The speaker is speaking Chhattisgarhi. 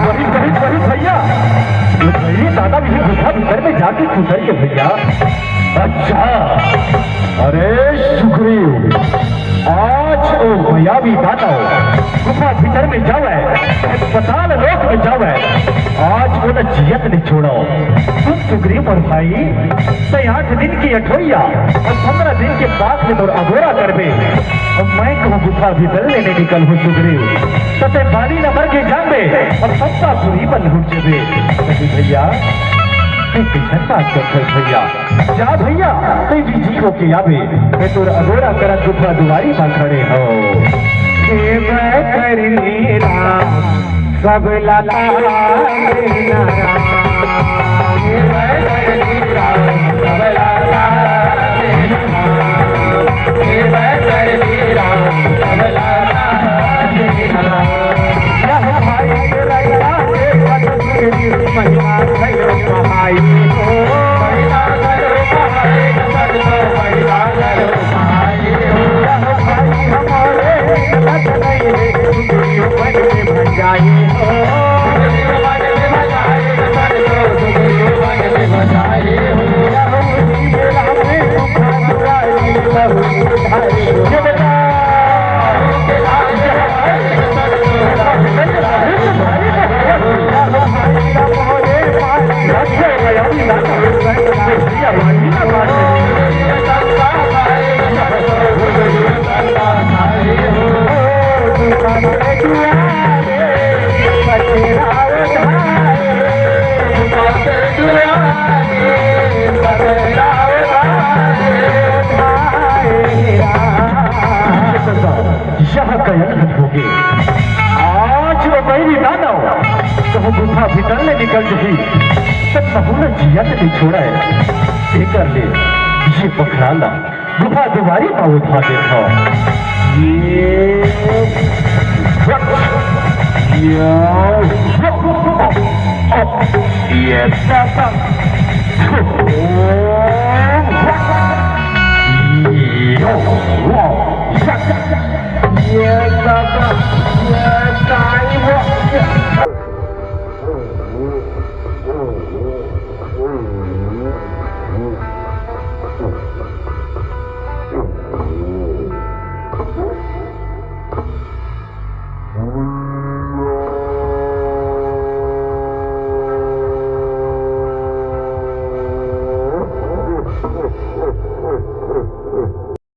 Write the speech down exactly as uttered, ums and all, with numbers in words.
वही, वही, वही भैया, वही दादा, वही गुफा भीतर में जाके घुसर के भैया। अच्छा, अरे सुग्रीव, आज ओ मायावी दानव गुफा भीतर में जावे, पताल लोक में जावे, आज ओला जियत नहीं छोड़ो। सुन सुग्रीव मोर भाई, तैं आठ दिन के अठोइया अउ पंद्रह दिन के बाघ ले तोर अगोरा करबे। अउ मैं कहूँ गुफा भीतर ले नहीं निकलहूँ सुग्रीव, त तैं बाली ला मर के जानबे अउ सत्तापुरी बन लुट जेबे। अरे भैया, तैं कइसन बात करथस भैया? जा भैया, तैं बिजी होके आबे, मैं तोर अगोरा करा गुफा दुआरी मा खड़े हँव। हे वैतरणी राम, सब लता देना राम। हे वैतरणी राम, सब लता देना राम। हे वैतरणी राम, सब लता देना राम। यह भाई के लइका के पद तेरी महिमा भयो महाई हो। महिमा भयो महाई, पद तो महिमा भयो महाई हो। यह भाई हमारे लत नहीं है, सुग्रीव वन में भंजाई हो। सुग्रीव वन में भंजाई, पद तो सुग्रीव वन में भंजाई हो। यह उसी बेला में गुफा दुआरी बहुत भारी हो। ये बेटा, यह कयन हद होगे। आज ओ बैरी दानव कहूँ गुफा भीतर ले निकल जही, त कहूँ न जियत नहीं छोड़े। एकर ले ये बखरा ला गुफा दुआरी मा उठा देथव। ये, ये, ये, ये, ये, ये, ये,